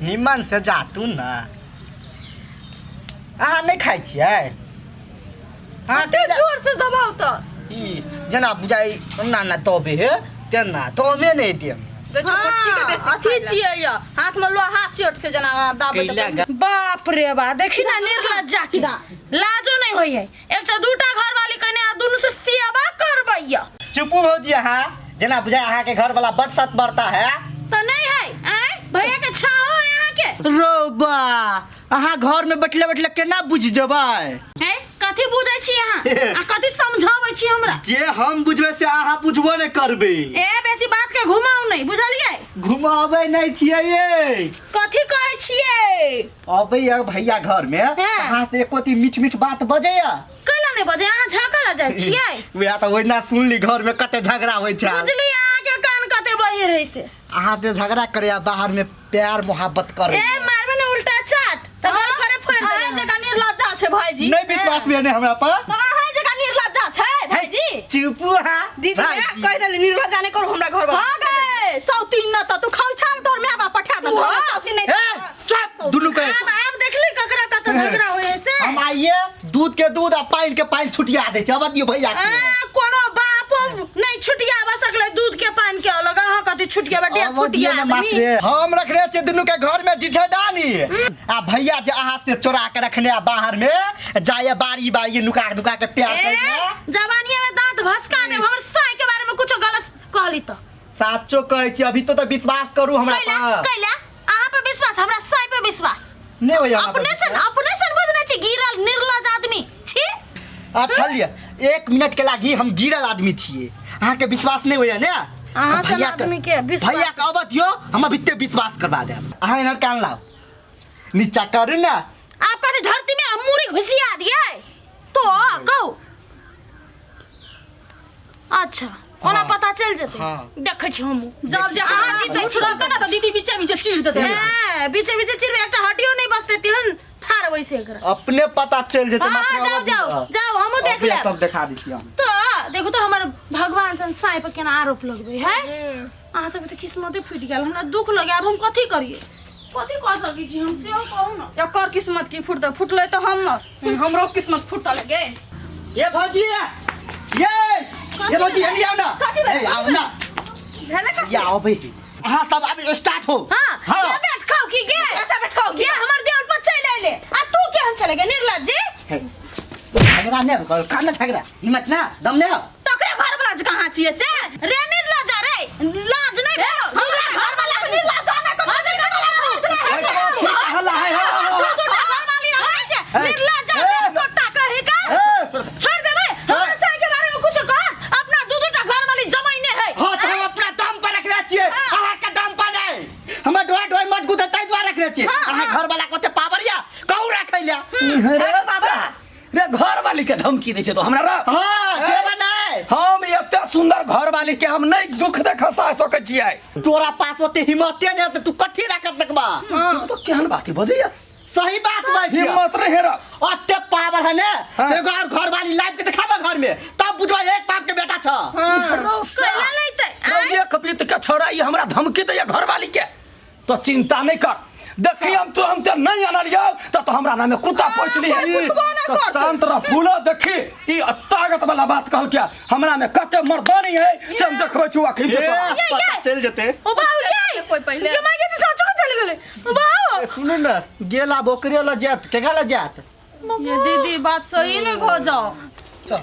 निमन से जातू ना। अहाँ नहि खाइ छियै? अहाँ कते जोर से दबाउ तऽ। ई जेना बुझाइ ना ना दबे हे तेना दमे नहि देम। देखियौ, मोटकी के बेसी अथी खाइ ला। छियै य हाथ में लोहा सेट छै जेना दाबै तऽ कैला गा- बाप रे बा, देखी ना निर्लज्जा के, लाजो नहीं होइए। एक तऽ दूटा घरवाली कने आ दुनू से सेवा करबैया। चुपू भौजी, अहाँ जेना बुझाइ अहाँके घर वाला बड सत बरता है। तऽ नहीं है आय भैया के छाहो है अहाँ के। रोबा, अहाँ घर में बैठले बैठले केना बुझ जेबै? है कथी बुझै छी अहाँ आ कथी समझाबै छी हमरा? जे हम बुझबै से अहाँ बुझबो नहि करबै। ए बेसी बात के घुमाउ नहीं, बुझलियै? घुमाबै नहि छियै ये। कथी कहै छियै? अबैया भैया घर में, अहाँ से एको ती मीठ मीठ बात बजैया? कैला नहि बजै? अहाँ झाँकऽ लए जाइ छियै? वएह तऽ ओहिना सुनली घर में कते झगड़ा होइ छै। बुझली अहाँ के कान कते बहिर है से। अहाँ से झगड़ा करैया, बाहर में प्यार मोहब्बत करे। ए मारबे ने उल्टा चाट तऽ गल फरे फोड़ देबै। अहाँ जकाँ निर्लज्जा छै भाईजी। नहीं विश्वास में नहीं हमरा पर? तऽ अहाँ जकाँ निर्लज्जा छै भाईजी। चुपू हाँ। दीदी भाईजी। कहि देली निर्लज्जा नहि करू हमरा घर हाँ गे सौतीन न तऽ तू खौछा में तोर my बाप पठा तू देलको। हमरा सौतीन नहि। ए चुप दुनू के। आब आब देखली ककरा कत झगड़ा होय है से। हम आइए दूध के दूध आ पानि के पानि छुटिया दै छै। अब दियौ भैया के। आ, कोनो बापो नहीं छुटियाबा सकलै दूध के पानि के अलग, अहाँ कथी छुटियाबा डेढ़ अब दियौ फुटिया ने आदमी। मात्रे हम रखने छियै दुनू के घर में डिठे डानी, आ भैया जे अहाँ से चोरा के रखने आ बाहर में जाय बारी बारी नुका नुका के प्यार ए करैया। जवानिया में दांत भसका देब हमर साई के बारे में कुछो गलत कहली तो। साचो कहै छी, अभी तो विश्वास करू हमरा कैला पर। कैला अहाँ पे विश्वास, हमरा साई पे विश्वास नहीं होइया हमरा पर अपने से विश्वास। अपने से बुझने छी गिरल निर्लज आदमी छी। अच्छा लिअ, एक मिनट के लागी हम गिरल आदमी छियै, अहाँ के विश्वास नहीं होइया ने? अहाँ सन भैया के- आदमी के विश्वास- भैया के अबत दियौ, हम अभी ते विश्वास करवा देब। अहाँ इधर कान लाओ, नीचा करू ना। आप कथी धरती में हम मुड़ी घुसिया दिए तो कहू। अच्छा ओना पता चल जेतै। हाँ। देखै छी हमहूँ। जब जे अहाँ जीतै झूठ छी। रहतै ने तऽ दीदी बीचे बीचे चीर देतै। ए, बीचे बीचे चिरबै, एकटा हड्डियो नहि बचतै तेहन फाड़बै से एकरा। अपने पता चल जेतै। हाँ, मात्र जाओ, अबत जाओ, दियौ। जाओ, हमहूँ देख अभी लेब। तब देखा दै छी हम। तऽ देखू तऽ हमर भगवान सन साँय पर केना आरोप लगबै है। अहाँ सबके तऽ किस्मते फूटि गेल, हमरा दुख लगे। आब हम कथी करियै, कथी कऽ सकै छी हम सेहो कहू ने। एकर किस्मत की फूटतै? फूटलै तऽ हमर। हमरो किस्मत फूटल गे। ये भौजी, ये ये भौजी, एनी आओ ना। कथी भेलै? ए, आओ ना। भेलै कथी? ये आओ भाई, अहाँ सब अब स्टार्ट हो। हाँ, हाँ। ये बैठ खाओ की गे? अच्छा बैठ खाओ। ये हमर देवर पर चलि अयलै आ तू केहन चले गे निर्लज्ज जी? हे, झगड़ा नहीं कर, कान झगड़ा हिम्मत ना दम नहीं हो। तकरे घर वाला जकाँ अहाँ छियै से। रे निर्लज्ज रे, लाज नहीं भेलो हमरा घर वाला के निर्लज्ज नहि तऽ हल्ला है, हाँ, हाँ, दू दू टा घरवाली रखै छै निर्लज्ज रे, टोटा कहे का ए, छोड़ देबै हमरा साई के बारे में कुछ कह। अपना दू दू टा घरवाली जमाइने है। हाँ तो हम अपना दम पर रखने छियै, अहाँ के दम पर नहीं। हमर ढोआ ढोआ मजबूत है ताहि दुआरे रखने छियै। अहाँ घर वाला के ओते पावर या कहू रखै ला। रे सा, रे घर वाली के धमकी दै छै तो हमरा रख। हाँ देबा नहीं। हम एते सुंदर घर वाली के हम नहीं दुख देख सह सकै छियै। तोरा पास ओते हिम्मते नहीं है, तू कथी रख सकबा? तू तो केहन बात बजैया? सही बात बात छियै। हिम्मत नहीं रख। ओते पावर है ने। हाँ। एगो और घर वाली लाइफ के देखाबा घर में, तब बुझबा एक बाप के बेटा छ। कैला लैतै रौ, एक बीत के छोड़ा ई हमरा धमकी दैया घर वाली के, तो चिंता नहीं कर। देखी हम तुरंत नहीं अनलियो तो तो हमरा नामे कुत्ता पोस ली। कोई पुछबो ना तो करतै। शांत रह फूलो, देखी ई ताकत वाला बात कहल क्या, हमरा में कते मर्दानी है से हम देखबै छु अखन ए, तो तोरा। पता चल जेते। ओ बाबू ये कोई पहिले। ये माय के तो साचो के चल गेलै बाबू। सुनू ने, गेला बोकरे ल जात केगा ल जात। ये दीदी बात सही नहीं भऽ जाओ। चल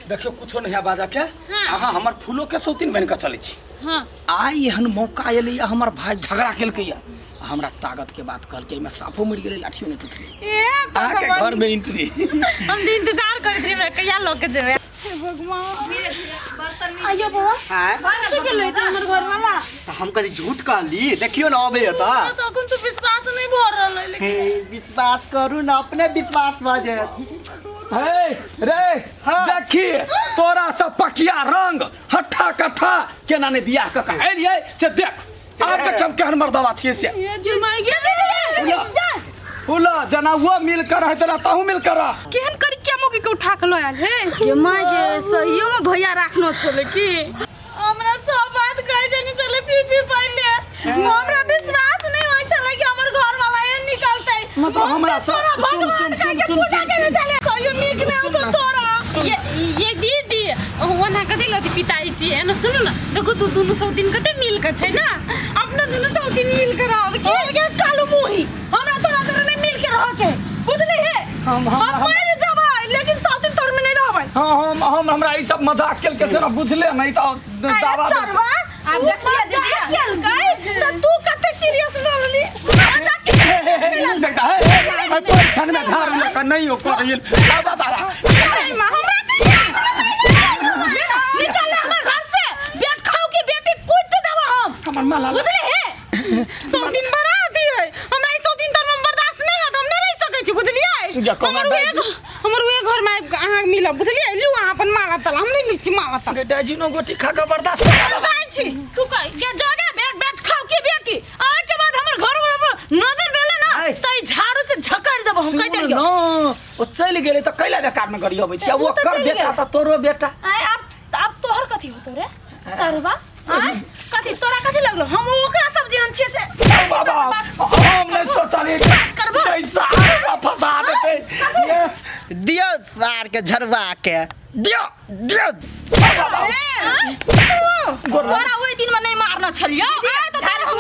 देखियो कुछो नहीं है बाजा के, अहाँ हमर फूलो के सौतीन बन के चलै छी। हाँ। आइ एहन मौका एलै या हमर भाई झगड़ा केलकै या हमरा ताकत के बात कहलकै, एहिमे साफो मरि गेलै लाठियो नहि टूटलै। ए अहाँके घर में एंट्री। हम तो इंतजार करैत रही हमरा कहिया लऽ के जेबै। हे भगवान, धीरे धीरे बर्तन में। आइयो बौआ। आँय? साचो के लैतै हमर घर वाला। तऽ हम कभी झूठ कहली? देखियो ना अबे तऽ। हमरा तो अखन तो विश्वास नहीं भऽ रहल है लेकिन। हे, विश्वास करू ना, अपने विश्वास भऽ जायत। हे रे। हाँ। देखी तोरा सब पकिया रंग हट्ठा कट्ठा केना ने बियाह कऽ के एलियै से देख। आब देख हम केहन मर्दवा छियै से। ये माय गे दीदी। फूला फूला जना वो मिल कर रहै तेना तहूँ मिल कर रह। केहन करिकिया मौगी के उठा के लऽ आयल हे। ये माय गे, सहियो में भैया राखनो छलै की? हमरा सब बात कहि देने छलै पी पी पहिले। हमरा विश्वास नहीं होइ छलै कि हमर हमरा से तोरा सुन भगवान सुन सुन के सुन पूजा केने छले कहियो नीक नहि होतो तोरा ये ये दीदी ओना कथी लथी पिताई छी एना सुनू न देखो तू दुनू सौ दिन कते मिल के छै ना अपना दुनू सौ दिन मिल के रहब के के कालू मुही हमरा तोरा तोरा नहीं मिल के रह के बुझली हे हम- हम हम- मर जबै लेकिन सौ दिन तोर में नहीं रहबै हाँ हम हम हमरा ई सब मजाक केल के से ना बुझले नहीं तो अरे दावा चरवा आब देखिए दीदी। केलकै त तू कते सीरियस ललली मजाक के परीक्षण में झाड़ लऽ नहीं हो कर बाबा बाबा अरे मां हमरा के निकल ले हमर घर से बेट खाओ के बेटी कूट देबो हम हमर माला बुझले हे सौ दिन बड़ा दिए हमरा ई सौ दिन तर में बर्दाश्त नहीं होत हम नहीं रह सकै छी बुझलियै जा कोना हमर उहे बाजू। हमर उहे घर में आबि कऽ अहाँ मिलब बुझलियै लिउ अहाँ अपन माला ताला हम नहीं लै छी माला ताला डाइजिनो गोटी खा के बर्दाश्त कर हम जाइ छी तू कह के जगह बैठ बैठ खाओ के बेटी आज के बाद हमर घर वाला पर नजर देले ना आय। त ई झाड़ू से झकर देबो हम कह सुन देलियो न ओ चलि गेलै तऽ कैला बेकार में गरी अबै छी आ ओ तऽ ओकर चलि बेटा गेलै। तऽ तोरो बेटा आय अब अब तोहर कथी होतो रे चरवा आय कथी तोरा कथी लगलो हम ओकरा सब जेहन छियै से ओ बाबा हम नहि सोचलियै करबो। जैसा हमरा फंसा देतै दियौ सार के झरवा के दियौ दियौ तोरा ओहि दिन में नहीं मारना छलियो झाड़ू